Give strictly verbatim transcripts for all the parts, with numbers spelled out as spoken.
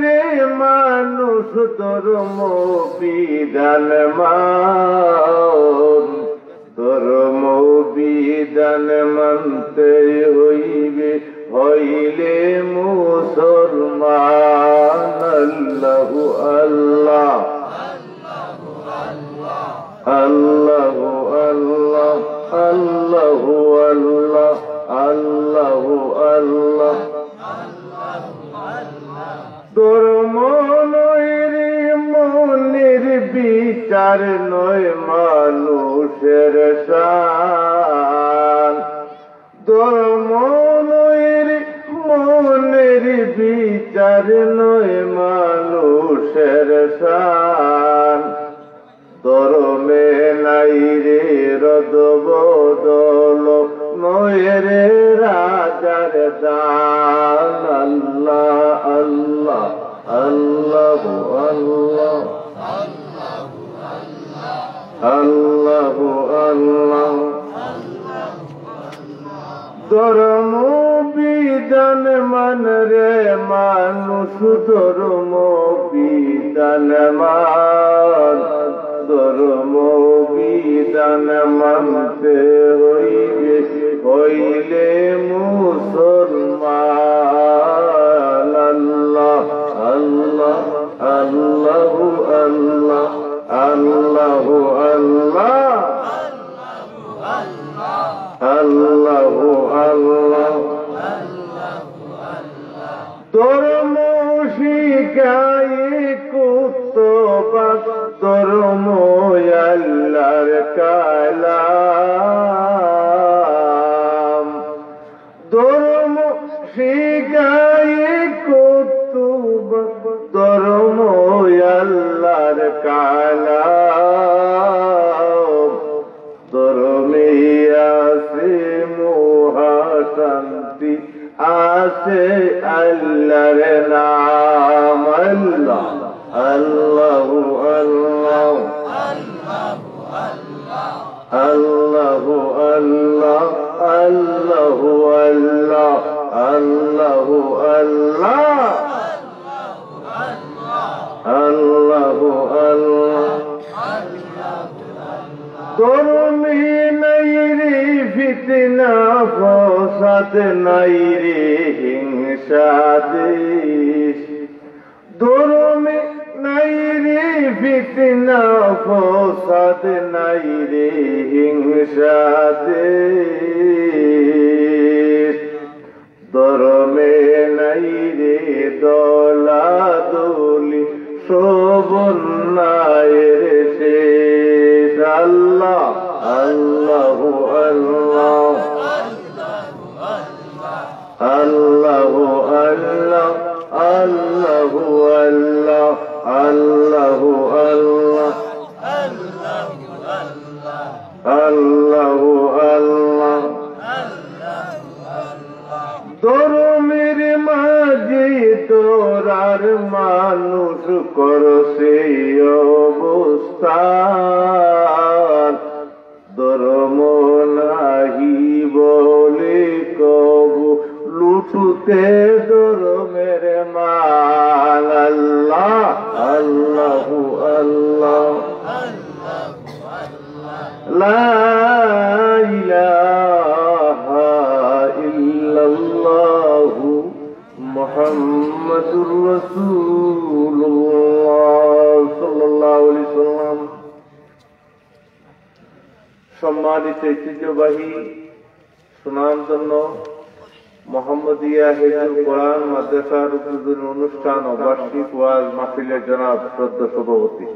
রে মানুষ ধর্ম বিধান মান, ধর্ম বিধান মানতে হইবে, হইলে মুসলমান। আল্লাহু আল্লাহ, আল্লাহু আল্লাহ, আল্লাহু আল্লাহ, আল্লাহু আল্লাহ। ধর্ম নয় রে মনের বিচার, নয় মানুষের শান। ধর্ম নয় রে মনের বিচার, নয় মানুষের শান। ধর্মে নাই রে রদবদল, নয় রে রাজার দান। আল্লাহ আল্লাহ, আল্লাহু আল্লাহ, আল্লাহু আল্লাহ। ধর্ম বিধান মান রে মানুষ, ধর্ম বিধান মান। ধর্ম বিধান মানতে হইবে, হইলে মুসলমান। আল্লাহ আল্লাহ, আল্লাহু আল্লাহ, আল্লাহু আল্লাহ, আল্লাহু আল্লাহ। ধর্ম শিখায় কুতুবা, ধর্ম আল্লাহর কালাম। ধর্ম শিখায় কুতুবা, ধর্ম আল্লাহর কালাম। ধর্মে আছে মহাশান্তি, আছে আল্লাহর নাম। আল্লাহ, আল্লাহু আল্লাহ, আল্লাহু আল্লাহ, আল্লাহু আল্লাহ, আল্লাহু আল্লাহ, আল্লাহু আল্লাহ। ধর্মে নাই রে ফিতনা ফসাদ, নাই রে হিংসা দ্বেষ। ধর্মে নাই রে ফিতনা ফসাদ, নাই রে হিংসা দ্বেষ। ধর্মে নাই রে দলাদলি, সব অন্যায়ের শেষ। আল্লাহ, আল্লাহু আল্লাহ, আল্লাহু আল্লাহ, আল্লাহু আল্লাহ, আল্লাহু আল্লাহ, আল্লাহু আল্লাহ। ধর্মের মাঝে তোরার মানুষ করছে অবস্থান। ধর্ম নাহি বলে কবু লুটতে ধর্মের মান। আল্লাহ, আল্লাহু আল্লাহ, লা ইলাহা ইল্লাল্লাহু মুহাম্মাদুর রাসূলুল্লাহ সাল্লাল্লাহু আলাইহি সাল্লাম। সম্মানিত ঐতিহ্যবাহী সুনামধন্য মোহাম্মদিয়া হিফজুল কোরআন মাদ্রাসার উদ্বোধনী অনুষ্ঠান ও বার্ষিক ওয়াজ মাহফিলের জনাব শ্রদ্ধা সভাপতি,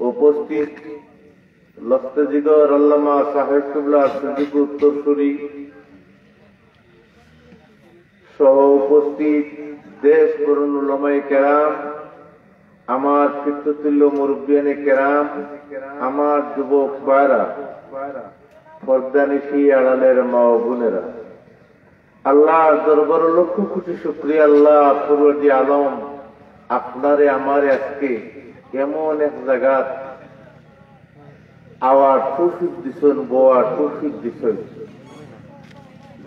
উপস্থিত লখতে জিগর আল্লামা সাহেব কিবলার সুযোগ্য উত্তরসূরি সহ উপস্থিত দেশ বরণ উলামায়ে কেরাম, আমার পিতৃতুল্য মুরব্বিয়ানে কেরাম, আমার যুবক ভাইরা, পর্দানিশি আড়ালের মা ও বোনেরা, আল্লাহর দরবারে লক্ষ কোটি শুকরিয়া। আল্লাহ পরওয়ারদিগারে আলম, আপনারে আমারে আজকে এমন এক জাগাত আওয়ার তৌফিক দিছইন, বওয়ার তৌফিক দিছইন,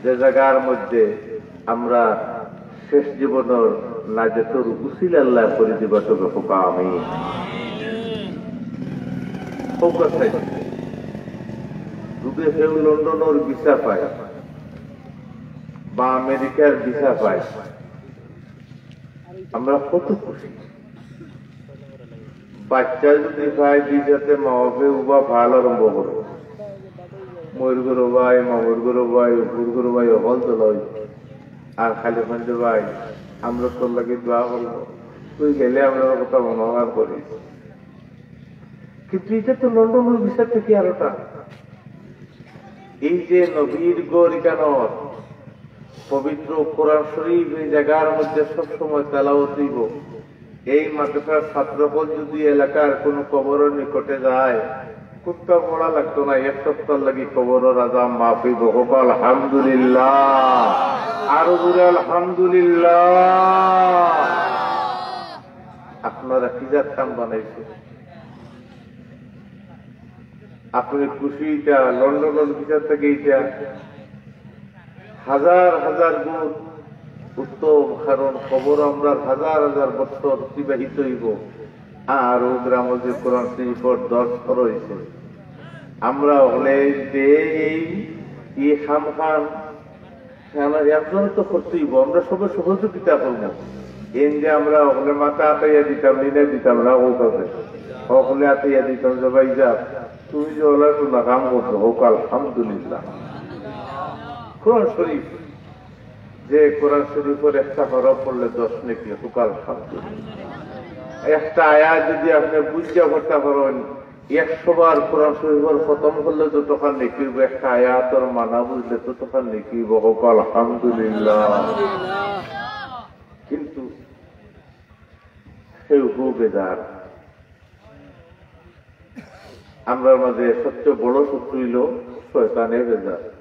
যে জাগার মধ্যে আমরা শেষ জীবনর নাজাতর উসিলা আল্লায় করি দিবা সবে, কউক্কা আমিন। কউক্কা চাই, যদি কেউ লন্ডনর ভিসা পায় বা আমেরিকার ভিসা পায়, আমরা কত খুশি। বাচ্চা যদি পায়, দুই সাথে মা বাপে উবা ফাল আরম্ভ করে, ময়ূর গুরু ভাই, মামুর গুরু ভাই, অপুর গুরু ভাই, অকল তো লয়। আর খালি কইন ভাই, আমরা তোর লাগি দোয়া করবো, তুই গেলে আমরা কথা মনোকামনা করি। কিন্তু ইটা তো লন্ডনর ভিসা থাকি আরোটা। এই যে নবীর ঘর ইখানর পবিত্র কোরআন শরীফ এই জাগার মধ্যে সবসময় তেলাওয়াত অইবো, এই মাদ্রাসার ছাত্র অকল যদি এলাকার কোনো কবরর নিকটে যায়, কুত্তা পড়া লাগতো না, এক সপ্তাহ লাগি কবরর আযাব মাফ অইবো। কউক্কা আলহামদুলিল্লাহ, আরো জোরে আলহামদুলিল্লাহ। আপনারা কি জাত কাম বানাইছেন? আপনে খুশি ইটা, লন্ডনর ভিসা থাকি ইটা হাজার হাজার গুণ উত্তম, কারণ কবর আমরার হাজার হাজার বছর অতিবাহিত অইবো। আর অউ গ্রামো যে কোরআন শরীফর দরস করা অইছে, আমরা অকলে যে এই, এই কামখান, আমরা একজনে তো করতে অইবো, আমরা সবে সহযোগিতা করবো। এন যে আমরা অকলে মাথা আতাইয়া দিতাম, নিনে দিতাম না, ও কাছে অকলে আতাইয়া দিতাম যে, "ভাই যা, তুমি যে অলা সুন্দর কাম করছো, কউক্কা আলহামদুলিল্লাহ।" কোরআন শরীফ, যে কোরআন শরীফর একটা হরফ পড়লে দশ নেকি, কউক্কা আলহামদুলিল্লাহ। একটা আয়াত যদি আপনে বুঝিয়া পড়তা পারইন, একশো বার কোরআন শরীফর খতম করলে যতখান নেকি অইবো, একটা আয়াতর মানা বুঝলে ততখান নেকি অইবো। কউক্কা আলহামদুলিল্লাহ। কিন্তু কেউ কেউ বেজার। আমরার মাঝে সবচেয়ে বড় শত্রু অইলো শয়তানে বেজার।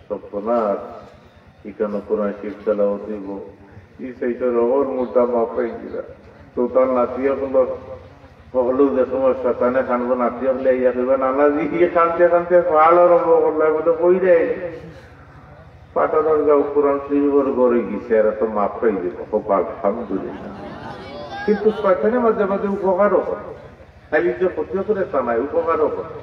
সর্বনাশ, ইখানো কোরআন শরীফ তেলাওয়াত অইবো, ই সাইডর অগর মুর্দা মাফ পাই গিরা। তো তার নাতি অকল অকলে যে সময় শয়তানে কানবো, নাতি অকলে আইয়া কইবা, "নানাজি, ই কানতে কানতে ফাল আরম্ভ করলা, বলে কই রে?" পাঠানোর গাঁও কোরআন শরীফর ঘর অই গেছে, এরা তো মাফ পাই যাইবো। কউক্কা আলহামদুলিল্লাহ। কিন্তু শয়তানে মাঝে মাঝে উপকারও করে, খালি যে ক্ষতি করে তা নায়, উপকারও করে।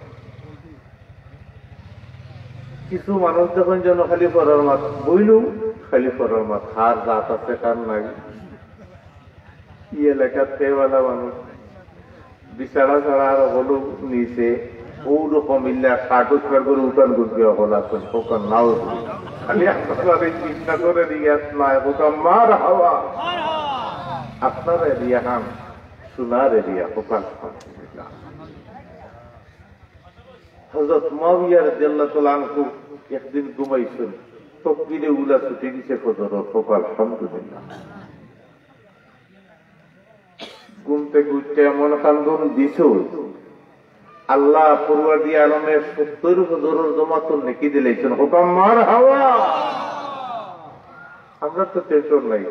কিছু মানুষ দেখইন যেন খালি পড়ার মাত বইলেও, খালি পড়ার মাত, কার জাত আছে কার নাই। ই এলাকাত তেওয়ালা মানুষ, বিছানা ছাড়া আর হলো নিচে, অউ রকম ইল্লা কাগজ কাগজ উঠান করবে হল আছে, কউক্কা নাও। খালি আপনারা এই চিন্তা করে রিয়াত নাই, কউক্কা মারহাবা। আপনার এরিয়া খান, সোনার এরিয়া, কউক্কা আলহামদুলিল্লাহ। হযরত মুআবিয়া রাদিয়াল্লাহু তাআলা আনহু একদিন ঘুমাইছইন, তকবিরে উলা ছুটি গেছে ফজরর, কউক্কা আলহামদুলিল্লাহ। ঘুম থাকি উঠিয়া এমন কান্দন দিছইন, আল্লাহ পরওয়ারদিগারে আলমে সত্তইর ফজরর জমাতর নেকি দিলাইছইন। কউক্কা মারহাবা। আমরা তো টেনশন নাই,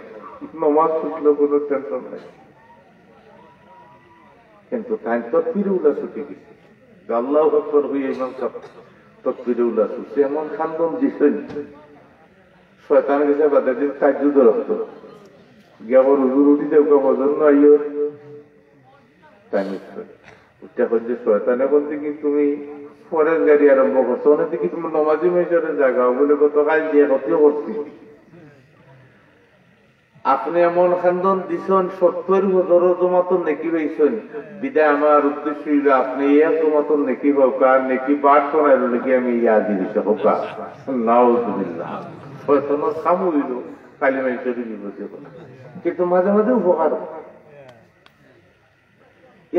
নমাজ ছুটলো, কোনো টেনশন নাই। কিন্তু তাইন তকবিরে উলা ছুটি গেছে। আল্লাহু আকবার কইয়া ইমাম সাব তকবিরে উলা ছুটছে, এমন কান্দন দিছইন, শয়তান গেছে বাদে দিন তাজ্জুদ রক্ত। গিয়া বলে, "হুজুর, উঠি যাও, কখন জন্য আইও?" তাইন উঠছইন। উঠিয়া কইন যে, "শয়তানে বলতে কি তুমি ফরেজ গাড়ি আরম্ভ করছো? অনে দেখি তুমি নমাজি মানষরে জাগাও।" বলে, "গতকাল যে ক্ষতি করছি।" আপনে এমন কান্দন দিছইন, সত্তইর ফজরর জমাতর নেকি পাইছইন। বিদায় আমার উদ্দেশ্য অইলো, আপনে এক জমাতর নেকি পাউক্কা, আর নেকি বাড়তো নায়, অইলো কি আমি ইয়া দিছি, কউক্কা। নাউজুবিল্লাহ। শয়তানর কাম অইলো, খালি মানষরে বিপদে ফেলা। কিন্তু মাঝে মাঝে উপকার অয়।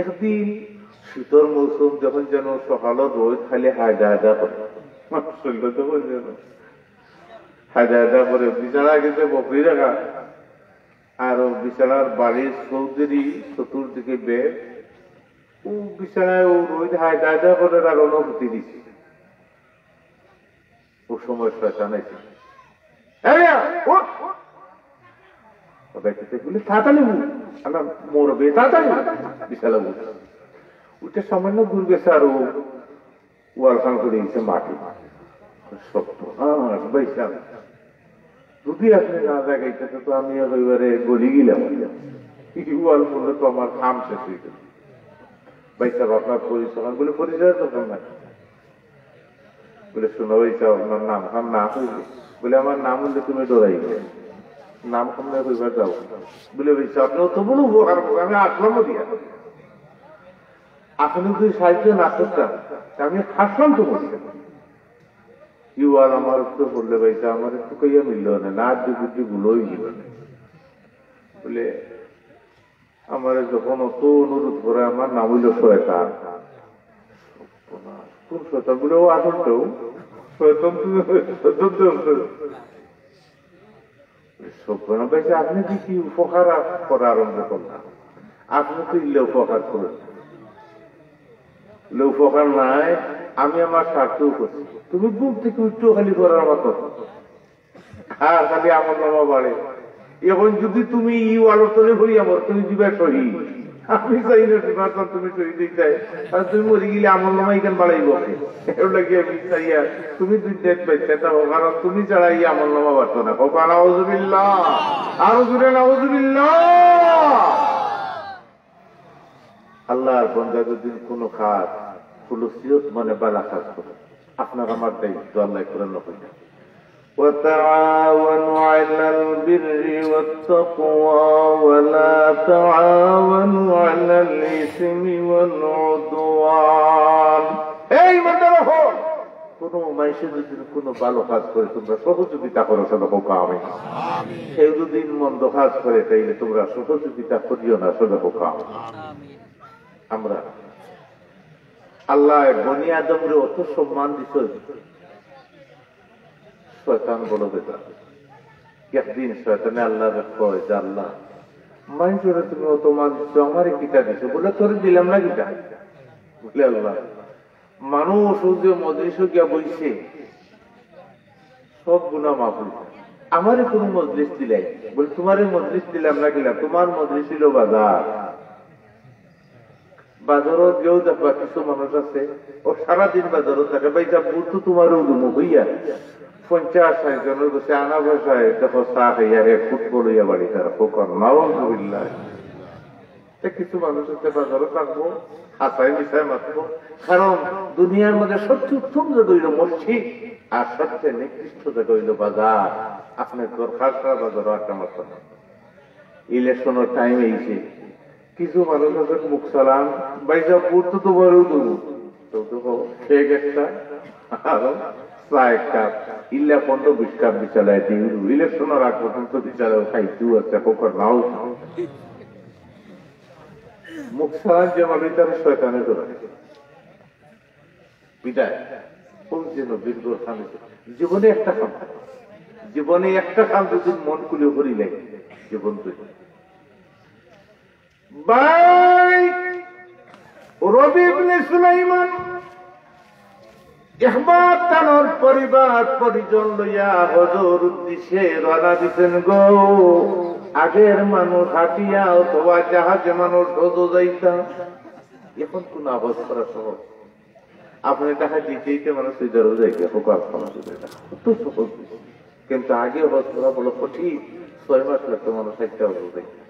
একদিন শীতর মৌসুম, যখন যেন সকালো রইদ খালি হায়দা হায়দা করে, শরীরো তখন যেন হায়দা হায়দা করে, বিছানা গেছে বকরি রাখা, আর অউ বিছানার বালিশ চৌধুরী চতুর্দিকে বের, অউ বিছানায় অউ রইদ হায়দা হায়দা করে আর অনুভূতি দিছে। অউ সময় শয়তান আইছে। "এই মিয়া, উঠ।" ওটা কি বলে, "তাড়াতাড়ি উঠ।" আমরা মরবে, "তাড়াতাড়ি উঠ।" বিছানা উঠ। উঠে সামান্য দূর গেছে আর অউ ওয়ালখান করে দিছে মাটি। সত্য, হ্যাঁ, ভাই সাহেব। যদি আপনে না জাগাইতা তো আমি একেবারে গলি গেলাম। ইউ আল বললে তো আমার কাম শেষ অই গেল। ভাইসাব, আপনার পরিচয়? আমি বলি, পরিচয় তো না। বলে, "শুনো ভাইসাব, আপনার নাম খান না কইলে।" বলে, "আমার নাম অইলে তুমি ডরাইবে, নাম খান না কইবার যাও।" বলে, "ভাইসাব, আপনে অত বড় উপকার করলেন, আমি আসলাম দিয়া, আপনে যদি সাহায্য না করতেন, তা আমি হাসলাম তো বলতে।" ইউ আল আমার তো বললে, "ভাইসাব, আমার একটু কইয়া মিলল না, না আর দুই বুদ্ধি ভুল অই গেল না।" বলে, "আমারে যখন অত অনুরোধ করে, আমার নাম অইল শয়তান।" "কোন শয়তান?" বলে, "ও আসল তো শয়তান, তুমি শয়তান তো।" সব না, ভাইসাব, আপনে কি, কি উপকার আ-, করা আরম্ভ করলেন? আপনে তো ইল্লে উপকার করেন। ইল্লে উপকার নাই, আমি আমার স্বার্থও করছি। তুমি ঘুম থেকে উঠতেও খালি করার মতো। আর খালি আমল নামা বাড়ে। এখন যদি তুমি ই ওয়ালর তলে পড়ি আমার, তুমি দিবা শহীদ। আমি চাই না দিবা, তো তুমি শহীদ হইতায়। আর তুমি মরি গেলে আমল নামা এখান বাড়াইব কে? এর লাগি আমি চাই আর তুমি দুনিয়াত বাঁচতে থাকো, কারণ তুমি ছাড়া এই আমল নামা বাড়তো না। কও নাউজুবিল্লাহ। আরো জোরে নাউজুবিল্লাহ। আল্লাহর বান্দা যদি কোনো কাজ, খুলুসিয়ত মানে বালা কাজ করে, আপনার আমার দায়িত্ব, আল্লাহ কোরআন কইলা, "وتعاونوا على البر والتقوى ولا تعاونوا على الإثم والعدوان।" এই মতো রাখো, কোনো মানুষে যদি কোনো ভালো কাজ করে, তোমরা সহযোগিতা করো, সবে কও আমিন। কেউ যদি মন্দ কাজ করে, তাইলে তোমরা সহযোগিতা করিও না, সবে কও আমিন। আমরা আল্লাহ বনি আদমরে অত সম্মান দিছে, শয়তান বড় বেটা। একদিন শয়তানে আল্লাহরে কয় যে, "আল্লাহ, মানুষরে তুমি অত মান দিছো, আমারে কিতা দিছো?" বলে, "তোরে দিলাম না কিতা?" বলে, "আল্লাহ, মানুষ ও যে মজলিসও গিয়া বইছে, সব গুনাহ মাফ হইছে, আমারে কোনো মজলিস দিলাই?" বলে, "তোমারে মজলিস দিলাম না কিলা, তোমার মজলিস হইল বাজার।" বাজারো গিয়াও দেখবা, কিছু মানুষ আছে, ও সারাদিন বাজারো থাকে। "ভাইসাব, ভুল তো তোমারও দুমো হইয়া, পঞ্চাশ ষাট জনের কাছে আনা পয়সায় দেখো চা খাইয়া হে ফুটবল হইয়া বাড়ি তারা ফোকর।" নাউজুবিল্লাহ। তে কিছু মানুষ আছে বাজারো থাকবো, হাসায় মিশায় মাতবো, কারণ দুনিয়ার মধ্যে সবচেয়ে উত্তম জায়গা হইল মসজিদ, আর সবচেয়ে নিকৃষ্ট জায়গা হইল বাজার। আপনার দরকার ছাড়া বাজারো আড্ডা মারতে না। ইলেকশনের টাইম আইছে, কিছু মানুষ আছে মুখ চালান, "ভাইসাব, ভুল তো তোমারও দেবো।" তো তো কও, কেক একটা, আর চা এক কাপ, ইল্লা পনেরো বিশ কাপ বিচালায় দিই। ইলেকশনের আগ পর্যন্ত বিচালায় খাইতেও আছে, খোকর নাও। মুখ চালান যে মানুষ, তারা শয়তানে ধরে। বিদায়। কোন যে নবীর গোর খান হইছে? জীবনে একটা কাম, জীবনে একটা কাম যদি মন খুলে করিলে, জীবন তৈরি। ভাই, রবি ইবনে সুলাইমান একবার তানর পরিবার পরিজন লইয়া হজর উদ্দেশ্যে রওনা দিছেন গো। আগের মানুষ হাতিয়া অথবা জাহাজে মানুষ হজ যাইতা, এখন কোন আওয়াজ করা সহজ। আপনে দেখা দিতে দিতে মানুষ সুইজারও যাই গিয়া, হোক আলহামদুলিল্লাহ, কত সহজ। কিন্তু আগে হজ করা বড় কঠিন, ছয় মাস লাগতো মানুষ একটা হজ যাইতে।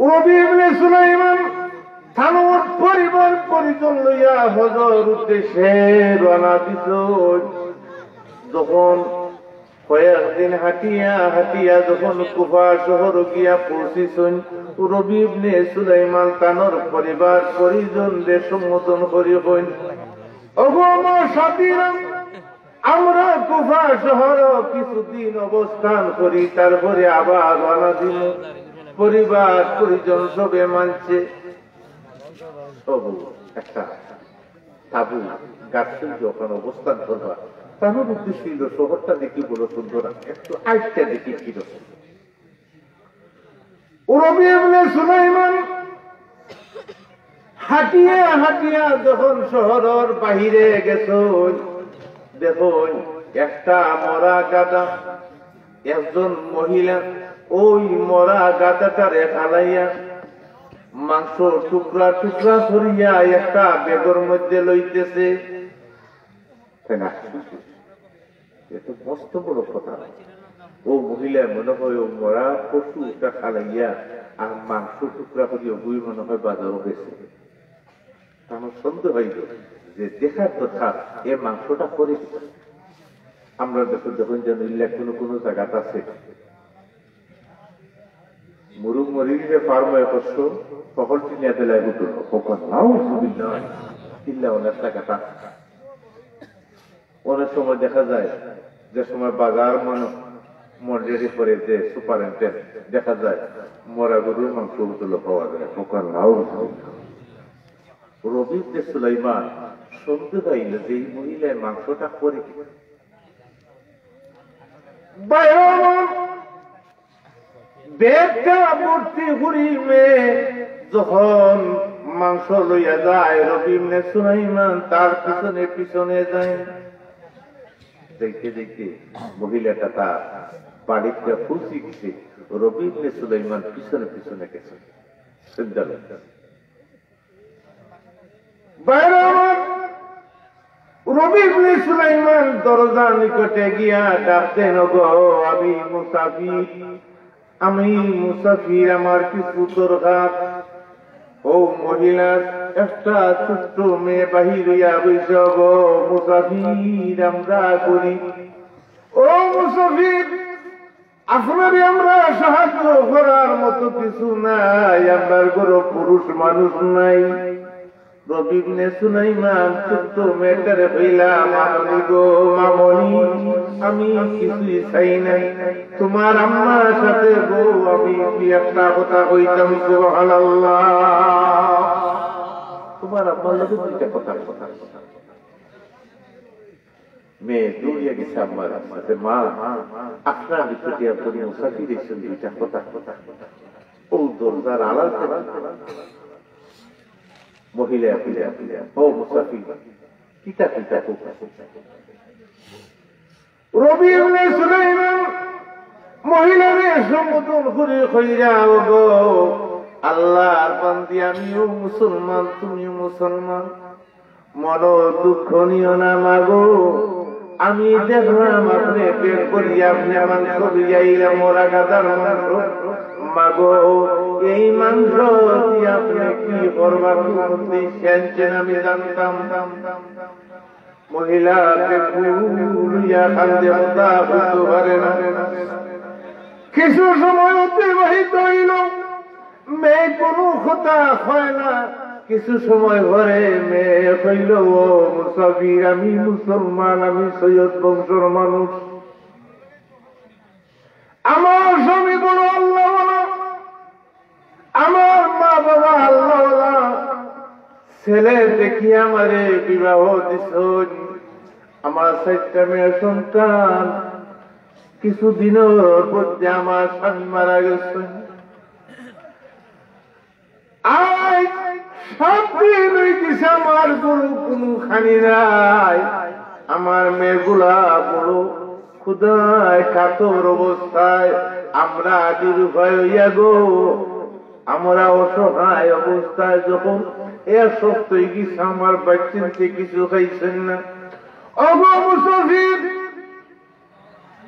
রবি ইবনে সুলাইমান তানর পরিবার পরিজন লইয়া হজর উদ্দেশ্যে রওনা দিছইন। যখন কয়েকদিন হাঁটিয়া হাঁটিয়া যখন কুফা শহর গিয়া পৌঁছিছইন, রবি ইবনে সুলাইমান তানর পরিবার পরিজনরে সম্বোধন করি কইন, "ওগো আমার সাথীরা, আমরা কুফা শহর কিছুদিন অবস্থান করি, তারপরে আবার রওনা দিমু।" পরিবার পরিজন সবে মানছে, সব একটা তাবু গাছ যখন অবস্থান করবা, তার উদ্দেশ্য হইল শহরটা দেখি বড় সুন্দর, একটু আইসটা দেখি কিরকম। রবি ইবনে সুলাইমান হাঁটিয়া হাঁটিয়া যখন শহরর বাহিরে গেছইন, দেখইন একটা মরা গাধা, একজন মহিলা ওই মরা গাধাটারে ফালাইয়া মাংস টুকরা টুকরা করিয়া একটা ব্যাগর মধ্যে লইতেছে। তাই না? এটা মস্ত বড় কথা। ও মহিলায় মনে হয় ও মরা পশু একটা খালাইয়া আর মাংস টুকরা করি ওগুই মনে হয় বাজারো গেছে। তার সন্দেহ হইল যে দেখার কথা, এ মাংসটা করে দিতা। আমরা দেখো যখন যেন ইল্লা কোনো কোনো জায়গাত আছে, মুরু মরিলে ফার্মে করছো, সকল চিনিয়া দিলাই গুটুলো, কখন নাও সুবিধা হয়। ইল্লা অনেক জায়গাত আছে। অনেক সময় দেখা যায় যে সময় বাজার মন-, মন্ডারি করে যে সুপারিনটেন্ডেন্ট দেখা যায় মরা গরুর মাংস হুতুলো পাওয়া যায়, কখন নাও। রবি ইবনে সুলাইমান সন্দেহ হইল যে এই মহিলায় মাংসটা করে কি? বাইরে ব্যাগটা ভর্তি করি মেয়ে যখন মাংস লইয়া যায়, রবি ইবনে সুলাইমান তার পিছনে পিছনে যায়। দেখতে দেখতে মহিলাটা তার বাড়িতে পৌঁছে গেছে, রবি ইবনে সুলাইমান পিছনে পিছনে গেছে। সুন্দর। বাইরে আমার রবি ইবনে সুলাইমান দরজা নিকটে গিয়া ডাক দেন, "ওগো, আমি মুসাফির, আমি মুসাফির, আমার কিছু দরকার।" ও মহিলা, একটা ছোট্ট মেয়ে বাহির হইয়া বইছে, "ওগো মুসাফির, আমরা করি।" ও মুসাফির, আপনারে আমরা সাহায্য করার মতো কিছু নাই, আমরার ঘরো পুরুষ মানুষ নাই। রবি ইবনে সুলাইমান ছোট্ট মেয়েটারে কইলা, "মামনি গো, মামনি, আমি কিছুই চাই নাই, তোমার আম্মার সাথে গো আমি দুই একটা কথা কইতাম।" সুবহানাল্লাহ। তোমার আম্মার লগে দুইটা কথা, কথা, কথা। মেয়ে দৌড়িয়া গেছে আম্মার কাছে, "মা, আপনার ভিতরে করি মুসাফির এসে দুইটা কথা।" ও দরজার আড়াল থেকে মহিলা ফিরে ফিরে, "ও মুসাফির, কিতা কিতা কথা?" রবি ইবনে সুলাইমান মহিলারে সম্বোধন করে কইরা, "ওগো আল্লাহর বান্দি, আমিও মুসলমান, তুমিও মুসলমান, মনো দুঃখ নিও না মাগো, আমি দেখলাম আপনে পেট ভরি আপনে মাংস লইয়া আইলা, মরা গাধার মাংস। মাগো, এই মাংস দিয়া আপনে কি করবা, কোন উদ্দেশ্যে আনছেন আমি জানতাম।" মহিলা বেকুল হইয়া কান্দে, কথা কইতে পারে না। কিছু সময় অতিবাহিত হইল, মেয়ে কোনো কথা কয় না। কিছু সময় পরে মেয়ে কইল, "ও মুসাফির, আমি মুসলমান, আমি সৈয়দ বংশর মানুষ, আমার স্বামী বড় আল্লাহওয়ালা, আমার মা বাবা আল্লাহওয়ালা, ছেলে দেখি আমারে বিবাহ দিছইন, আমার চাইরটা মেয়ে সন্তান, কিছুদিনর মধ্যে আমার স্বামী মারা গেছে। আজ সাত দিন হইতেছে আমার ঘরো কোনো খানি নাই, আমার মেয়েগুলা বড় ক্ষুধায় কাতর অবস্থায়, আমরা নিরুপায় হইয়া গো, আমরা অসহায় অবস্থায় যখন এক সপ্তাহ হইগেছে আমার বাচ্চিন্তে কিছু খাইছেন না।" ওগো মুসাফির,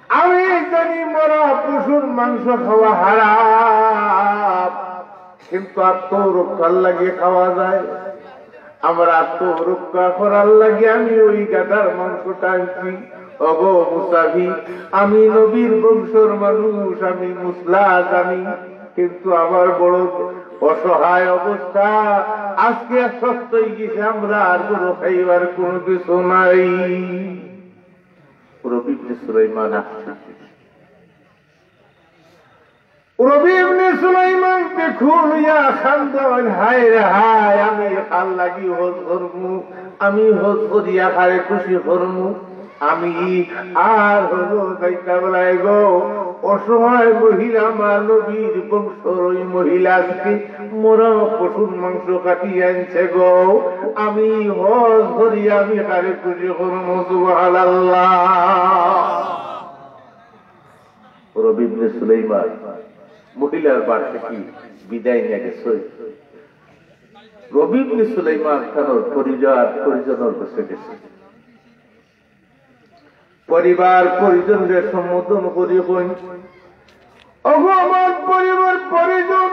আমি জানি মরা পশুর মাংস খাওয়া হারাম, কিন্তু আত্মরক্ষার লাগি খাওয়া যায়। আমার আত্মরক্ষা করার লাগি আমি ওই গাধার মাংসটা আনছি। ওগো মুসাফির, আমি নবীর বংশর মানুষ, আমি মুসলা জানি, কিন্তু আমার বড় অসহায় অবস্থা। আজকে এক সপ্তাহ হইগেছে, আমরা আর কোনো খাইবার কোনো কিছু নাই। রবি ইবনে সুলাইমান আসছে। রবি ইবনে সুলাইমান বেকুল হইয়া কান্দইন, "হায় রে হায়, আমি কার লাগি হজ করমু, আমি হজ করিয়া কারে খুশি করমু, আমি আর হজ যাইতাম নায় গো।" অসহায় মহিলা, আমার নবীর বংশর ওই মহিলা আজকে মরা পশুর মাংস কাটিয়া আনছে গো, আমি হজ করিয়া আমি কারে খুশি করমু। সুবহানাল্লাহ। রবি ইবনে সুলাইমান মহিলার বাড়ি থাকি বিদায় নিয়া গেছে। রবি ইবনে সুলাইমান তার পরিবার পরিজনর কাছে গেছে। পরিবার পরিজনরে সম্বোধন করি কইন, "ওগো আমার পরিবার পরিজন,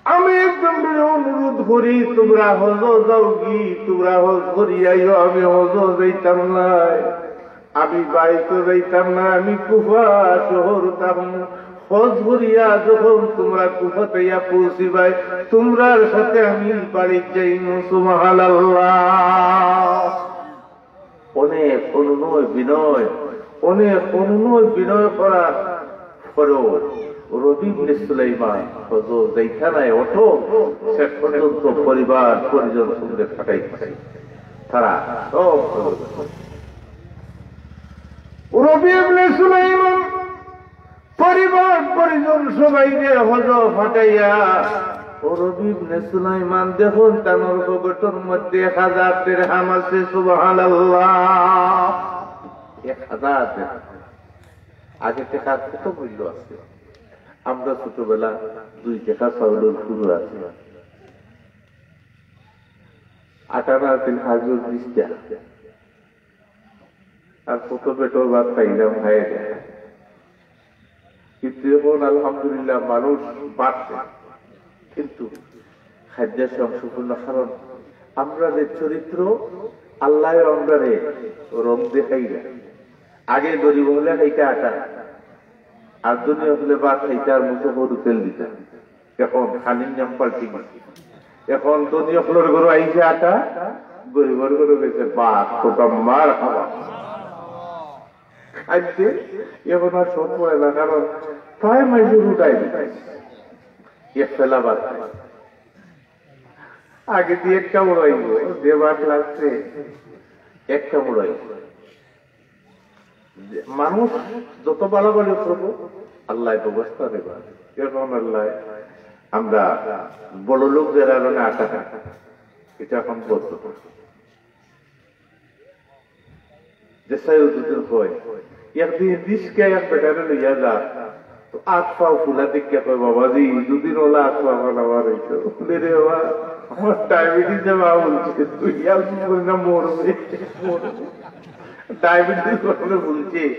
আমি একজনরে অনুরোধ করি, তুমরা হজ যাওগি, তুমরা হজ করি আইও, আমি হজ যাইতাম নায়, আমি বাড়িত যাইতাম নায়, আমি কুফা শহর থাকমু। হজ করিয়া যখন তুমরা কুফাত আইয়া পৌঁছিবায়, তুমরার সাথে আমি বাড়িত যাইমু।" সুবহানাল্লাহ। অনেক অনুনয় বিনয়, অনেক অনুনয় বিনয় করার পরেও রবি ইবনে সুলাইমান হজ যাইতা নায়, অটল। শেষ পর্যন্ত পরিবার পরিজন সঙ্গে ফাটাই দিছে। তারা সব হজ। রবি ইবনে সুলাইমান পরিবার পরিজন সবাইরে হজ ফাটাইয়া, ও রবি ইবনে সুলাইমান দেখইন তানর পকেটর মধ্যে এক হাজার দিরহাম আছে। সুবহানাল্লাহ। এক হাজার দিরহাম। আগে টেকার কত মূল্য আছে? আমরা ছোটবেলা দুই টেকা চাউলর কুড়ো আছে, আটানা আছিল কাগজর বিশ টেকা। আর কত পেটর ভাত খাইলাম, খাই না। কিন্তু এখন আলহামদুলিল্লাহ মানুষ বাড়ছে, কিন্তু খাদ্য সংশোধন। কারণ আমরার চরিত্র, আল্লাহ আমরারে রং দেখাইরা। আগে গরিব অকলে খাইতা আটা, আর ধনী অকলে ভাত খাইতা আর মুখো করি তেল দিতা। এখন খানির নিয়ম পাল্টি গেছে। এখন ধনী অকলর ঘরো আইছে আটা, গরিবর ঘরো গেছে ভাত। কোটা মার খাওয়া খাইতে। এখন আর সব পড়ে না, কারণ তাই মাইজুর উঠাই দিতাই এক ফেলা ভাত খায়। আগে দিয়ে একটা উড়াইব, যে ভাত লাগছে একটা উড়াইব। মানুষ যত বাড়াবাড়ি করব, আল্লাহ ব্যবস্থা দেবা। এরকম আল্লাহ আমরা বড় লোক যারা মানে আটা খায়, এটা এখন বলতে পারে। যেসাই দুদিন হয়, একদিন রিস্কা এক বেটারে লইয়া যা, তো আত পাও ফুলা দেখিয়া কয়, "বাবাজি, দুদিন ওলা আত পাও আমার হইতো।" বলে, "রে বাবা, আমার ডায়াবেটিস বাবা বলছে, তুই আর কি করে না মরবে, মরবে।" ডায়াবেটিস বাবা বলছে,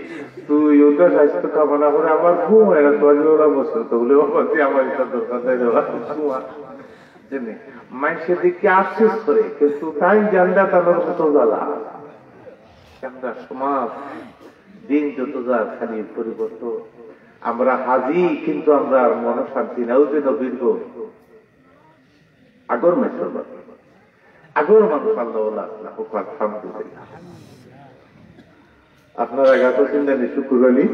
"তুই ওটা স্বাস্থ্য কামনা করে আমার ঘুম হয় না, তোর ওরা বসে তো।" বলে, "বাবাজি, আমার এটা দরকার নাই রে বাবা, ঘুমা।" জানে, মাইনষে দেখি আফসোস করে, কিন্তু তাইন জানরা তানর কত জ্বালা। আমরা সমাজ দিন যত যার খালি পরিবর্তন। আমরা হাজি, কিন্তু আমরার মনো শান্তি নাই। ওই যে নবীর গো, আগর মেসর বাড়ি, আগর মানুষ আল্লাহ আল্লাহ, আল্লাহ, আলহামদুলিল্লাহ। আপনারা গাছ চিন্তা নেই, শুকুর আলী।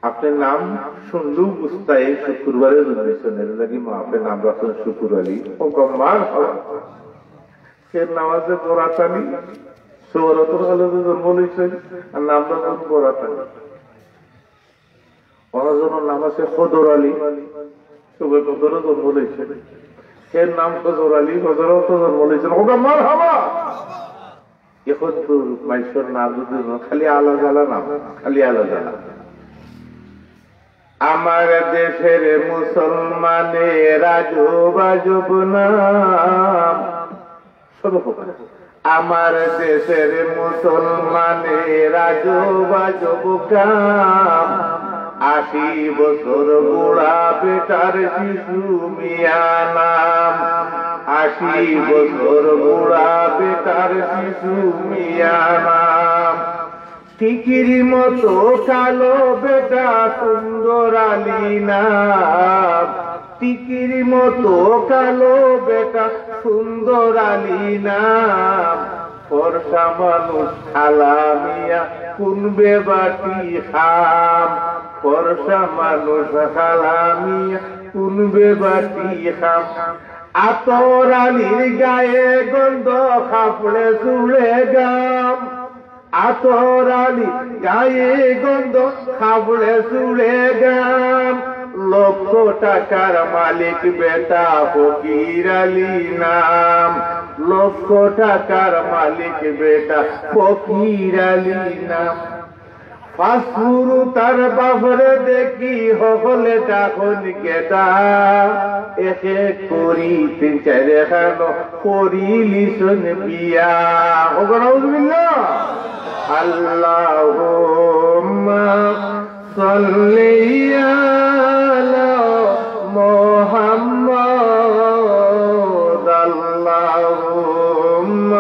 আপনার নাম শুনলেও বুঝতায় শুক্রবারে জন্মেছেন, এর লাগি মা আপনার নাম রাখছেন শুকুর আলী। ও গো, মার হাবা। এর নাম আছে বরাত আলী, সৌরতর আলমে জন্ম লইছেন, আর নাম রাখছেন বরাত আলী। অন্যজনের নাম আছে খদর আলী, সবে কদরও জন্ম লইছেন। এর নাম খদর আলী, খদরও তো জন্ম লইছেন। ও গো, মার হাবা। এখন তো মাইনষর নাম যদি না, খালি আলাদা আলাদা নাম, খালি আলাদা আলাদা। আমার দেশের মুসলমানের আজব আজব নাম। সব হোক। আমার দেশের মুসলমানের আজব আজব কাম। আশি বছর বুড়া বেটার শিশু মিয়া নাম। আশি বছর বুড়া বেটার শিশু মিয়া নাম। টিকির মতো কালো বেটা সুন্দর আলী নাম। টিকির মতো কালো বেটা সুন্দর আলী নাম। ফর্সা মানুষ কালা মিয়া কোন বেবাটি খাম। ফর্সা মানুষ কালা মিয়া কোন বেবাটি খাম। আতর আলীর গায়ে গন্ধ, কাপড়ে চুড়ে গাম। আতর আলী গায়ে গন্ধ, কাপড়ে চুড়ে গাম। লক্ষ টাকার মালিক বেটা ফকির আলী নাম। লক্ষ টাকার মালিক বেটা ফকির আলী নাম। পাঁচ ফুরু তার বাপরে দেখি হকলে তখন গেদা। এক এক করি তিন চাইর খানো করিলিছন বিয়া। ও গো, নাউজুবিল্লাহ। اللهم صل على محمد، اللهم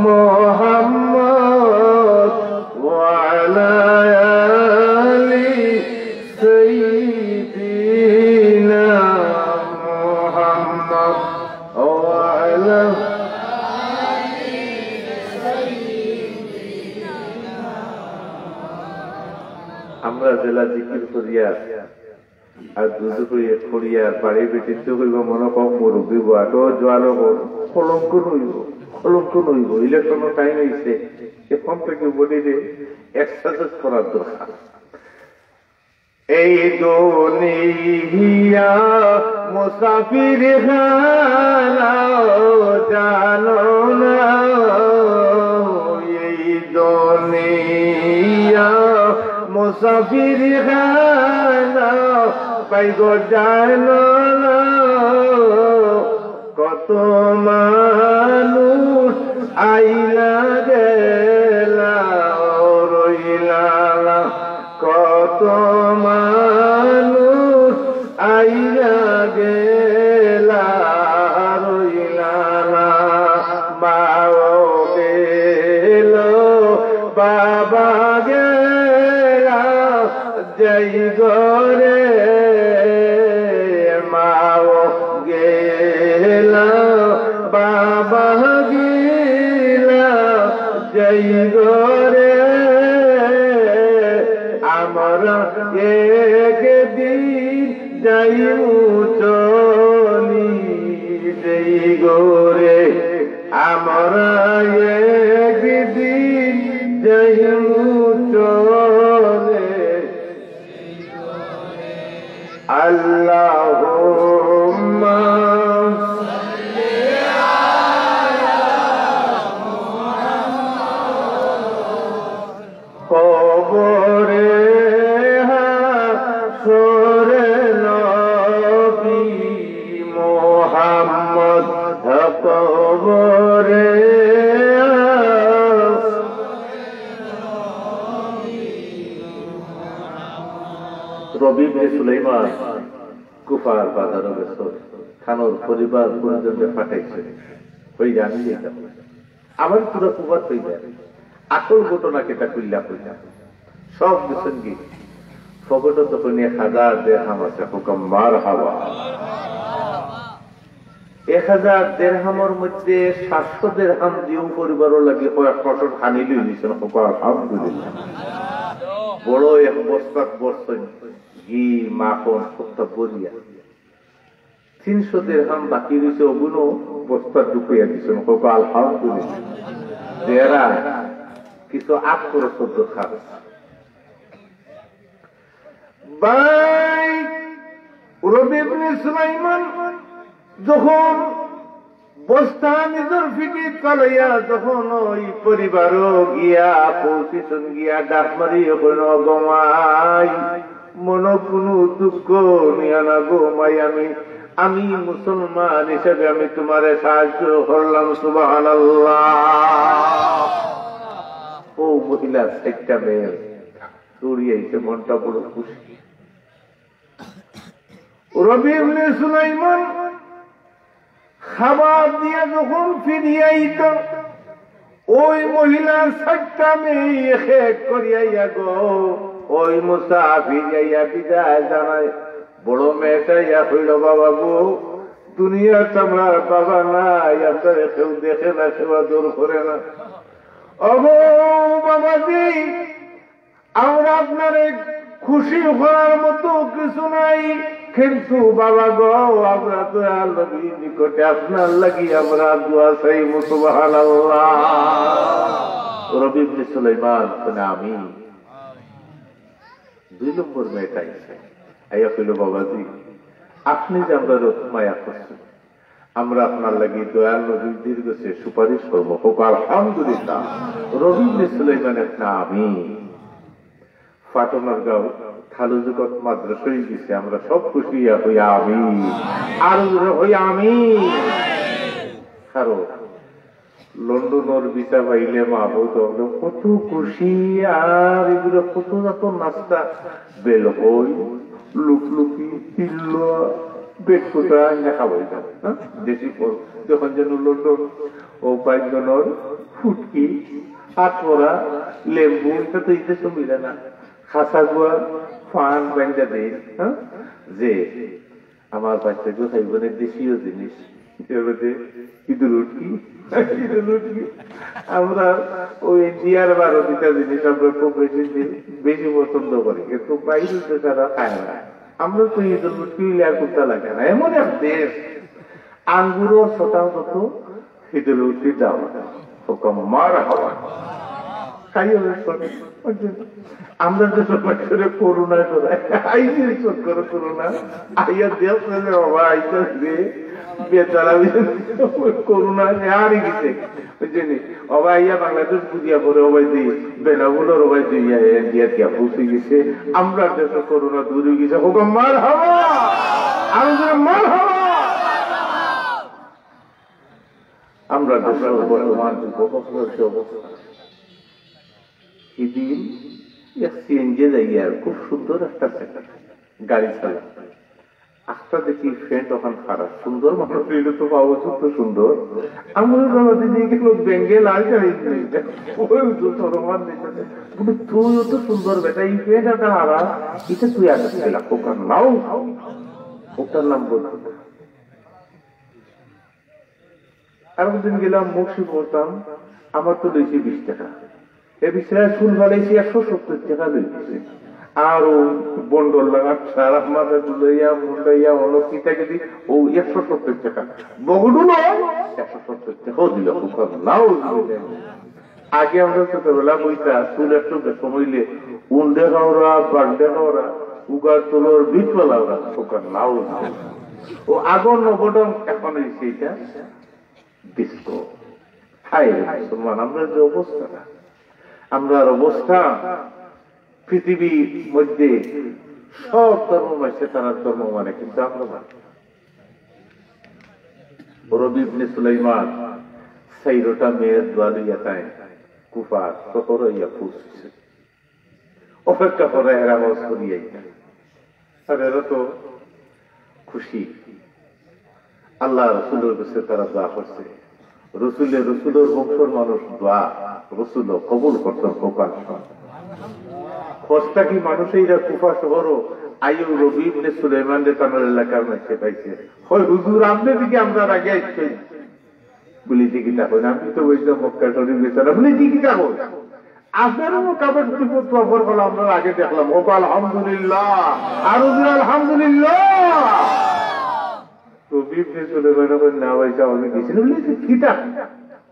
محمد وعلى آل سيدنا محمد وعلى আমরা যেলা জিকির করিয়ার আর দুজু করিয়ার, বাড়ি বেটিতে কইবা মনে কম মুরব্বী বা তো জোয়ানো কলঙ্ক নইব, কলঙ্ক নইব। ইলেকশনর টাইম আইছে, এখন থাকি বডিরে এক্সারসাইজ করার দরকার। এই দুনিয়া মুসাফির খানা জানো না, এই দুনিয়া মুসাফির খানা পাইগো জানো না। কত মানুষ আইলা গেলা রইলা না, কত মানুষ আইলা গেলা রইলা না। মাও গেল, বাবা গেলা, যাই গো রে। মাও গেলা, বাবা গেলা, যাই গো রে। আমরা একদিন যাইমু চলি, যাই গো রে। আমরা একদিন যাইমু চলি। اللهم কবরে হাসরে নবী মোহাম্মদ কবরে। রবি ইবনে সুলাইমান কুফার বাজারো গেছইন, তান পরিবার পরিজনরে পাঠাইছইন, কইরা আমি যাইতাম। আমার পুরা কুফাত কইরা আসল ঘটনা কিতা কইলা কইলা। সব গেছইন গি। পকেটো তখন এক হাজার দেরহাম আছে, কউক্কা মারহাবা। এক হাজার দেরহামর মধ্যে সাতশো দেরহাম দিয়াউ পরিবারর লাগি কয়েক মাসর খানি লই নিছইন, কউক্কা আলহামদুলিল্লাহ। বড় এক বস্তাত ভরছইন, ঘি, মাখন, সবতা ভরিয়া। তিনশো দেরহাম বাকি রইছে, অগুনও বস্তাত ঢুকাইয়া দিছইন, কউক্কা আলহামদুলিল্লাহ। দেরা কিছু আত খরচর দরকার। ভাই, রবি ইবনে সুলাইমান যখন বস্তা নিজর পিঠিত তুলিয়া যখন ওই পরিবারো গিয়া পৌঁছিছইন, গিয়া ডাক মারি কইন, "গো মাই, মনো কুনু দুঃখ নিয়া না গো মাই, আমি, আমি মুসলমান হিসাবে আমি তুমারে সাহায্য করলাম।" সুবহানাল্লাহ। ও মহিলা চাইরটা মেয়ে দৌড়ি আইছে, মনটা বড় খুশি। রবি ইবনে সুলাইমান খাবার দিয়া যখন ফিরিয়া আইতা, ওই মহিলার চাইরটা মেয়ে এক এক করিয়া আইয়া গো, ওই মুসাফির আইয়া বিদায় জানায়। বড় মেয়েটা আইয়া কইল, "বাবা গো, দুনিয়াত আমরার বাবা নাই, আমরারে কেউ দেখে না, কেউ আদর করে না। ওগো বাবাজি, আমরা আপনারে খুশি করার মতো কিছু নাই, কিন্তু বাবা গো, আমরা দয়াল নবীর নিকটে আপনার লাগি আমরা দোয়া চাইমু।" সুবহানাল্লাহ। রবি ইবনে সুলাইমান কইন, "আমি।" দুই নম্বর মেয়েটা আইছে, আইয়া কইল, "বাবাজি, আপনি যে আমরারে অত মায়া করছইন, আমরা আপনার লাগি দয়াল নবীর দরবারে সুপারিশ করমু।" কউক্কা আলহামদুলিল্লাহ। রবি ইবনে সুলাইমান কইন, "আমি।" পাটনার গাঁও থালুজুকত মাদ্রাসা অই গেছে, আমরা সব খুশি অইয়া কই, "আমিন।" আরো জোরে কই, "আমিন।" কারণ লন্ডনর ভিসা পাইলে মা বউ তো হলো কত খুশি। আর এগুলো কত যত নাস্তা, বেলহই, লুকলুকি, তিল্লুয়া, বেটকুটা, এনে খাওয়াই দাও, হ্যাঁ? দেশি ফল, যখন যেন লন্ডন, ও বাইগনর ফুটকি, আতরা, লেম্বু, এটা তো এই দেশে মিলে না। খাসা গুয়া, ফান, বাইন্দা দেয়, হ্যাঁ? যে আমার বাচ্চাগুলো খাইব না দেশীয় জিনিস। এর মধ্যে ইদুল উটকি, ইদুল উটকি। আমরা ওই ইন্ডিয়ার বারো দুইটা জিনিস আমরা খুব বেশি, বেশি পছন্দ করি, কিন্তু বাইরে তো তারা খায় না। আমরা তো ইদুল উটকি হইলে আর কোনটা লাগে না, এমন এক দেশ। আঙ্গুরও ছোটা কত, ইদুল উটকি দাও, হুকুম মার হাবা। খাইও না, শোনো। আমরা যে সমাজে করোনা করায়, আইসি চক্কর করোনা, আইয়া দেখ না রে বাবা, আইসা রে, বেচারা করোনা হারি গেছে, বুঝছেন? ওবা আইয়া বাংলাদেশ বুঝিয়া পড়ে, ওবাই দি, বেনাগুলোর ওবাই দি, ইয়া, ইয়া, ইন্ডিয়া দিয়া পৌঁছে গেছে। আমরা দেশে করোনা দূর হয়ে গেছে, হুকুম মার হাবা, আরো জোরে মার হাবা। আমরা দেশে বর্তমান যুব কখনো সে অবস্থা। সেদিন এক সিএনজি যাই আর খুব সুন্দর একটা ছেলে গাড়ি চালা। আখটা দেখি ফ্রেন্ড ওখান খারাপ, সুন্দর মানুষ হইলে তো বাবা তো সুন্দর। আমরা বাবা দিদি গেল বেঙ্গে লাল শাড়ি, ওই তো তোর মান দিতে। বলে, "তুইও তো সুন্দর বেটা, এই ফ্রেন্ড একটা হারা, এটা তুই আগে ছিলা, ওখান নাও, ওটার নাম বলতে।" আরেকদিন গেলাম মুন্সি বলতাম, আমার তো লইছে বিশ টাকা। এ বিশ টাকা চুল ফালাইছি, একশো সত্তর টাকা লইছে। আর ও বন্ডল লাগা সারা মাথা তুলাইয়া, মুন্ডাইয়া, হলো কিতা কিতি, ও একশো সত্তর টাকা। বগডুলো একশো সত্তর টাকাও দিল, খুব নাও দিল। আগে আমরা ছোটবেলা বইতা, চুল একটু বেশি হইলে উন্ডে খাওরা, বান্ডে খাওরা, উগার তুলোর বিট পালা ওরা, ওখান নাও। ও আগর নবডং এখন হইছে এটা ডিস্কো। হায় রে মুসলমান, আমরা যে অবস্থা না, আমরার অবস্থা পৃথিবীর মধ্যে সব ধর্ম মানছে, তারা ধর্ম মানে, কিন্তু আমরা মানি না। রবি ইবনে সুলাইমান চাইরোটা মেয়ের দোয়া লইয়া তাই কুফা শহর হইয়া পৌঁছেছে। অপেক্ষা করে এরা হজ করিয়া আইতা। আর এরা তো খুশি। আল্লাহ রসুলের কাছে তারা দোয়া করছে। রসুলের, রসুলের বংশর মানুষ দোয়া রসুল কবুল করতেন। কপাল হজটা কি মানুষ এইরা কুফা শহরও আইও রবি ইবনে সুলাইমান রে তানোর এলাকার মাঝে পাইছে? হয় হুজুর, আপনি দিকে আমরা আগে আসছেন। বলি, "যে কিতা কইন, আমি তো বলছি মক্কা শরীফ গেছে না।" বলি, "যে কিতা কইন, আপনারও কাবার শরীফ তো অফার করলাম, আমরা আগে দেখলাম।" ও আলহামদুলিল্লাহ, আর হুজুর আলহামদুলিল্লাহ। তো বিবনে সুলেমান কইন, "না ভাই সাহেব, আমি গেছি না।" বলি, "যে কিতা,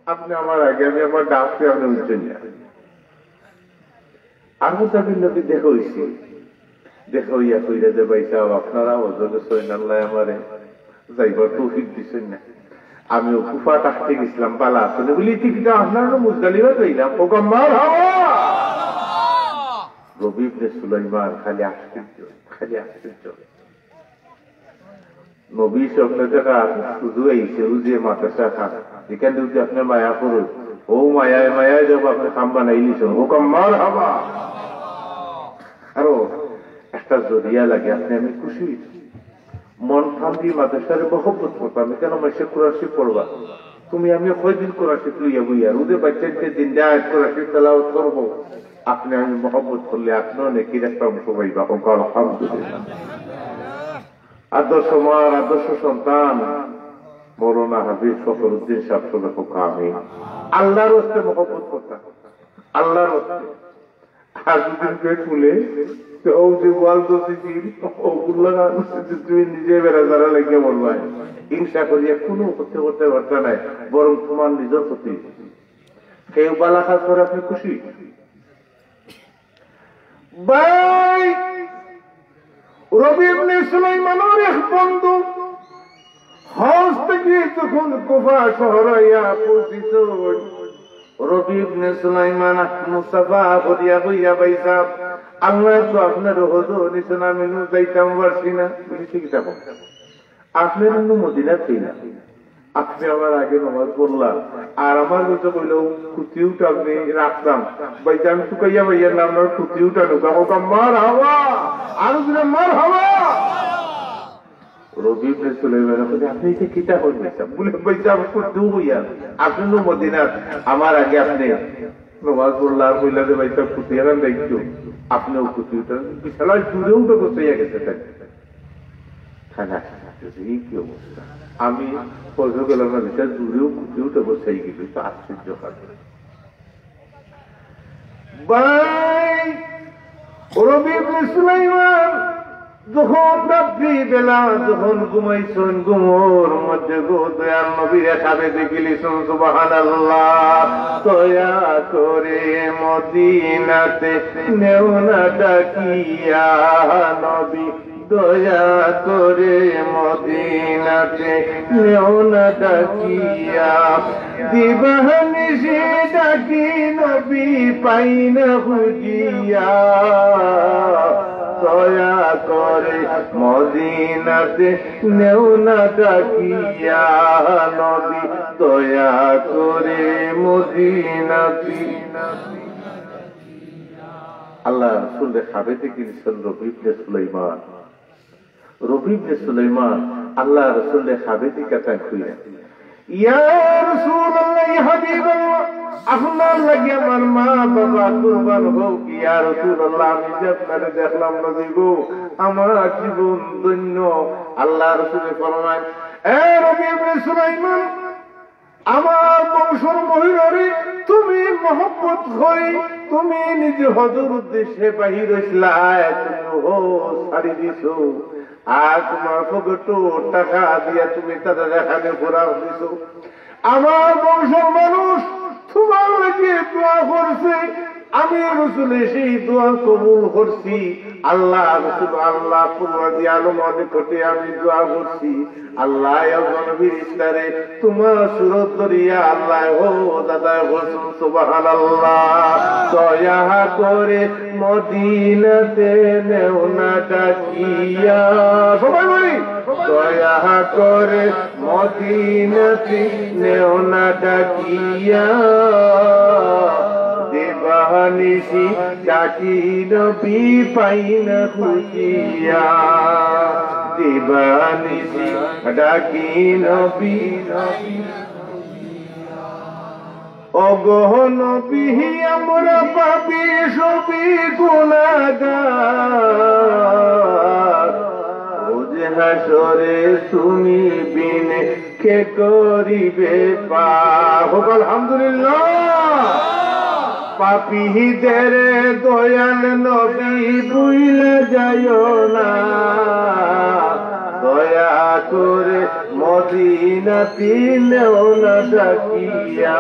আপনি আমার আগে, আমি আমার ডাকতে আপনি উঠছেন না।" আর মুসাফির নবী দেখা হইছে, দেখা হইয়া কইরা যে, "ভাই সাহেব, আপনারা হজরত সৈনাল্লাহ আমারে যাইবার তৌফিক দিছেন না, আমি ও কুফা থাকতে গেছিলাম, বালা আছে না?" বলি, "ঠিক আছে, আপনারা তো মুজদালিফা যাইলাম।" ও গো, মারহাবা। রবি ইবনে সুলাইমান খালি আশ্চর্য, খালি আশ্চর্য। নবী স্বপ্নে দেখা শুধু আইছে, ও যে মাদ্রাসা খান, যেখান যদি আপনি মায়া করুন, ও মায়ায় মায়ায় যাব, আপনি কাম বানাই নিছেন, ও কাম মারহাবা। আরো একটা জরিয়া লাগে, আপনি আমি খুশি হইছি। মন প্রাণ দিয়ে মাদ্রাসারে মহব্বত করতাম, কেন মাসে কোরআন শরীফ পড়বা? তুমি আমি কয়দিন কোরআন শরীফ লইয়া বইয়া, রোদে বাচ্চাকে দিন যায় কোরআন শরীফ তেলাওয়াত করবো, আপনি আমি মহব্বত করলে আপনিও নেকির একটা অংশ পাইবা। আলহামদুলিল্লাহ। আদর্শ মার আদর্শ সন্তান মৌলানা হাফিজ ফখরুদ্দিন সাহেব সদর। আমি আল্লাহর ওয়াস্তে মহব্বত করতাম, আল্লাহর ওয়াস্তে। আর যদি পেট ফুলে, তো ও যে বল দোষী দিন, ও উল্লাহ, তুমি নিজে বেড়া যারা লেগে বলবায়, হিংসা করিয়া কোনো ক্ষতি করতে পারতা নাই, বরং তোমার নিজের ক্ষতি। কেউ বালা কাজ করে আপনি খুশি? ভাই, রবি ইবনে সুলাইমানের এক বন্ধু হজ থেকে যখন কুফা শহর আইয়া পৌঁছিত, রবি ইবনে সুলাইমান মুসাফা করিয়া কইয়া, "ভাই সাহেব, আল্লাহ তো আপনার হজ নিছেন, আমি নু যাইতাম পারছি না।" বলি, "ঠিক আছে, আপনার অন্য মদিনা ঠিক না।" আপনে আমার আগে নামাজ পড়লা, আর আমার গেছে কইলা, "কুতি উঠা আপনে রাখতাম।" ভাইজান, তুকাইয়া ভাইয়ার নাম না, কুতি উঠা নুকা, কউক্কা, "মারহাবা।" আরো জোরে, "মারহাবা।" রবি ইবনে সুলাইমান কইলে, "আপনে ইটা কিতা কইন ভাইসাব?" বলে, "ভাইসাব, কুতি উঠা, আপনে নু মদিনাত, আমার আগে আপনে নামাজ পড়লা, আর কইলা যে, 'ভাইসাব, কুতি উঠার দায়িত্ব, আপনেও কুতি উঠা।'" বিশাল জোরে উঠা বসাইয়া গেছে তাই। খানা খানা, এই কি অবস্থা? আমি পয়সা গেলাম না, এটা জোরেও কুতি উঠা বসাই গেল, তো আশ্চর্য খানা। ভাই, রবি ইবনে সুলাইমান যখন রাত্রি বেলা যখন ঘুমাইছইন, ঘুমর মধ্যে গো দয়ার নবীরে খাবে দেখিলিছইন, সুবহানাল্লাহ। দয়া করে মদিনাতে নেও না ডাকিয়া নবী, দয়া করে মদিনাতে নেও না ডাকিয়া, দিবানিশি ডাকি নবী পাই না খুঁজিয়া। দয়া করে মদিনাতে নেও না ডাকিয়া নবী, দয়া করে মদিনাতে। আল্লাহ রসুলরে খাবে দেখিলিছইন রবি ইবনে সুলাইমান। রবি ইবনে সুলাইমান আল্লাহ রসুলরে খাবে দেখিয়া তাইন কইরা, "ইয়া রাসূলুল্লাহ, ইয়া হাবিবাল্লাহ, আপনার লাগি আমার মা বাবা কুরবান হোক। ইয়া রাসূলুল্লাহ, আমি যে আপনারে দেখলাম নবী গো, আমার জীবন ধন্য।" আল্লাহ রসুলে ফরমায়, "এ রবি ইবনে সুলাইমান, আমার বংশর মহিলারে তুমি মহব্বত করি, তুমি নিজে হজর উদ্দেশ্যে বাহির হইছলায়, তুমি হজ ছাড়ি দিছো, আর তোমার পকেটো টাকা দিয়া তুমি তাদের এখানে ঘোরা দিছো। আমার বংশর মানুষ তোমার লাগি দোয়া করছে, আমি রসুলে সেই দোয়া কবুল করছি।" আল্লাহ রসুল, আল্লাহ, পুরা দিয়া আলম নিকটে আমি দোয়া করছি, আল্লাহ, একজন ফিরিস্তারে তোমার সুরত ধরিয়া আল্লাহ, ও দাদা, বলছইন, সুবহানাল্লাহ। দয়া করে মদিনাতে নেও না ডাকিয়া। সবাই বলি, দয়া করে মদিনাতে নেও না ডাকিয়া। দিবানিশি ডাকি নবী পাই না খুঁজিয়া। দিবানিশি ডাকি নবী। ওগো নবী, আমরা পাপী সবই গুনাহগার। রোজ হাশরে তুমি বিনে কে করিবে পার? হোক আলহামদুলিল্লাহ। পাপীদের দয়াল নবী ভুইলা যাইও না, দয়া করে মদিনাতে নেও না ডাকিয়া,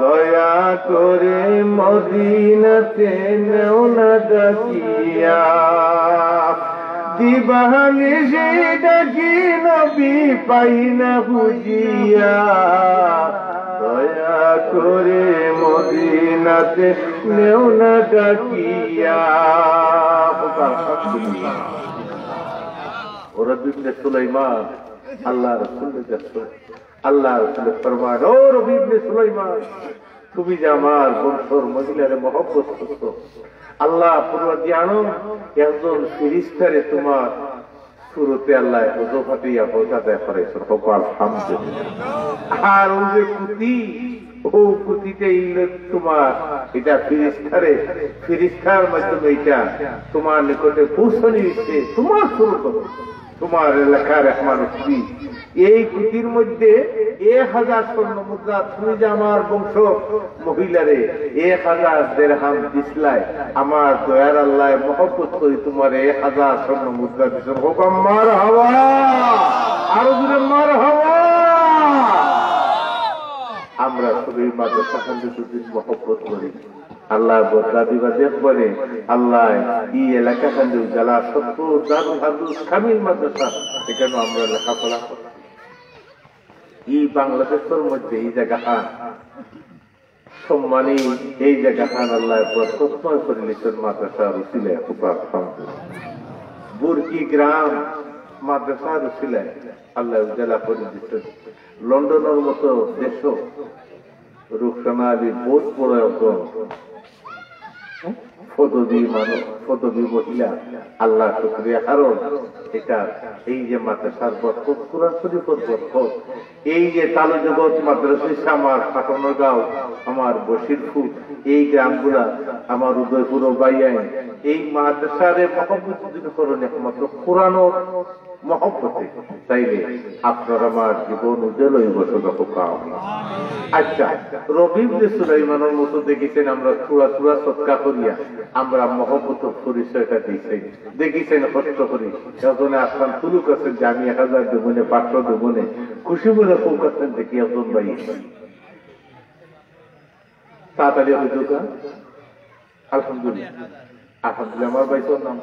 দয়া করে মদিনাতে নেও না ডাকিয়া। দিবানিশি ডাকি নবী পাই না খুঁজিয়া, দয়া করে মদিনাতে নেও না ডাকিয়া। ও রবি ইবনে সুলাইমান, আল্লাহ রসুল দেখো, আল্লাহ রসুল ফরমান, ও রবি ইবনে সুলাইমান, তুমি যে আমার বংশর মহিলারে মহব্বত করছো, আল্লাহ পুরা জানো, একজন ফিরিস্তারে তোমার সুরতে আল্লাহ হুজুর ফাটিয়া পৌঁছা দেয় করে, হোক আলহামদুলিল্লাহ। আর ওই যে কুতি, ও কুতিটা ইলে তোমার, এটা ফিরিস্তারে, ফিরিস্তার মাধ্যমে এটা তোমার নিকটে পৌঁছানি হইছে, তোমার সুরত, তোমার এলাকার এক মানুষ। এই কুতির মধ্যে এক হাজার স্বর্ণ মুদ্রা, তুমি যে আমার বংশ মহিলারে এক হাজার দেরহাম দিছলায়, আমার দয়ার আল্লাহ মহব্বত করি তোমার এক হাজার স্বর্ণ মুদ্রা দিছইন। হোক মারহাবা, আরো জোরে মারহাবা। আমরা সবই মাদ্রাসা খান্দি দুদিন মহব্বত করি, আল্লাহ বদলা দিবা দেখবানে। আল্লাহ এই এলাকা খান্দি উজালা সত্তর দারুল হাদিস কামিল মাদ্রাসা, এখানে আমরা লেখাপড়া করি। এই বাংলাদেশের মধ্যে এই জায়গা সম্মানী, এই জায়গাখান আল্লাহ বরকতময় করিলিছইন মাদ্রাসার উসিলায়। বুরকি গ্রাম, মাদ্রাসার উসিলায় আল্লায় উজালা করি দিছইন। লন্ডনর মতো দেশো রুকসানা আলী বউত বড় একজন পদবী মানুষ, পদবী মহিলা। আল্লার শুকরিয়া, কারণ ইটা এই যে মাদ্রাসার বরকত, কুরআন শরীফর বরকত, এই যে তালু জগৎ মাদ্রাসা, আমার পাটনগাঁও, আমার বশিরপুর, এই গ্রামগুলা, আমার উদয়পুর ও বাইয়াইন, এই মাদ্রাসারে মহব্বত যদি করইন একমাত্র কুরআনর মহব্বতে, তাইলে আপনার আমার জীবন উজ্জ্বল অইবো, সদা হোক আমিন। আচ্ছা, রবি ইবনে সুলাইমানর মতো দেখিছেন, আমরা থুড়া থুড়া সদকা করিয়া আমরা মহব্বতর পরিচয়টা দিছি। দেখিছেন কষ্ট করি, একজনে আসলাম তুলুক আছেন যে আমি এক হাজার দেবনে, পাঁচশো দেবনে, খুশি মনে কউক আছেন দেখি একজন ভাই। তাড়াতাড়ি অইতো কা? আলহামদুলিল্লাহ। আলহামদুলিল্লাহ, আমার ভাই তোর নাম?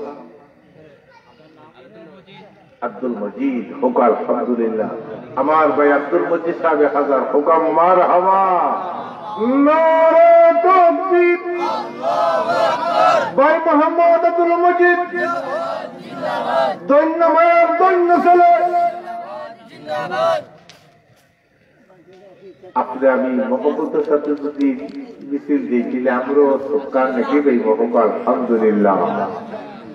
আব্দুল মজিদ, কউক আলহামদুলিল্লাহ। আমার ভাই আব্দুল মজিদ সাহেব এক হাজার, কউক মারহাবা। নারে তাকবীর। ভাই মোহাম্মদ আব্দুল মজিদ, ধন্য মায়ার ধন্য ছেলে। আপনে আমি মহব্বতর সাথে যদি মিছিল দেই, তাইলে আমরাও সদকা নাকি ভাই, কউক আলহামদুলিল্লাহ।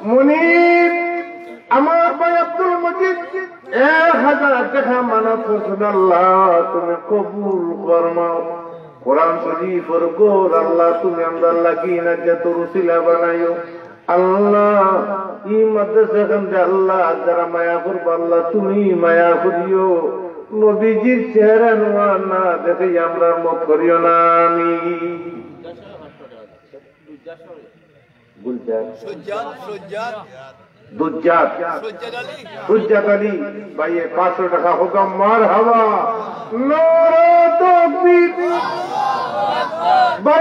মনির, আমার ভাই আব্দুল মজিদ, এক হাজার টেকা মানত করছইন, আল্লাহ তুমি কবুল ফরমাও। কোরআন শরীফর ঘর, আল্লাহ তুমি আমরার লাগি নাজাতর উসিলা বানাইও। আল্লাহ, ই মাদ্রাসা খানরে আল্লাহ, যারা মায়া করবা, আল্লাহ তুমি মায়া করিও। নবীজির চেহারা নুয়া না দেখে আমরার মত করিও না। আমি গুলজার। সজ্জাদ, সজ্জাদ। দুজ্জাত। সজ্জাদ আলী। সুজ্জাত আলী। ভাইয়ে পাঁচশো টেকা, কউক মারহাবা। নারে তাকবীর। ভাই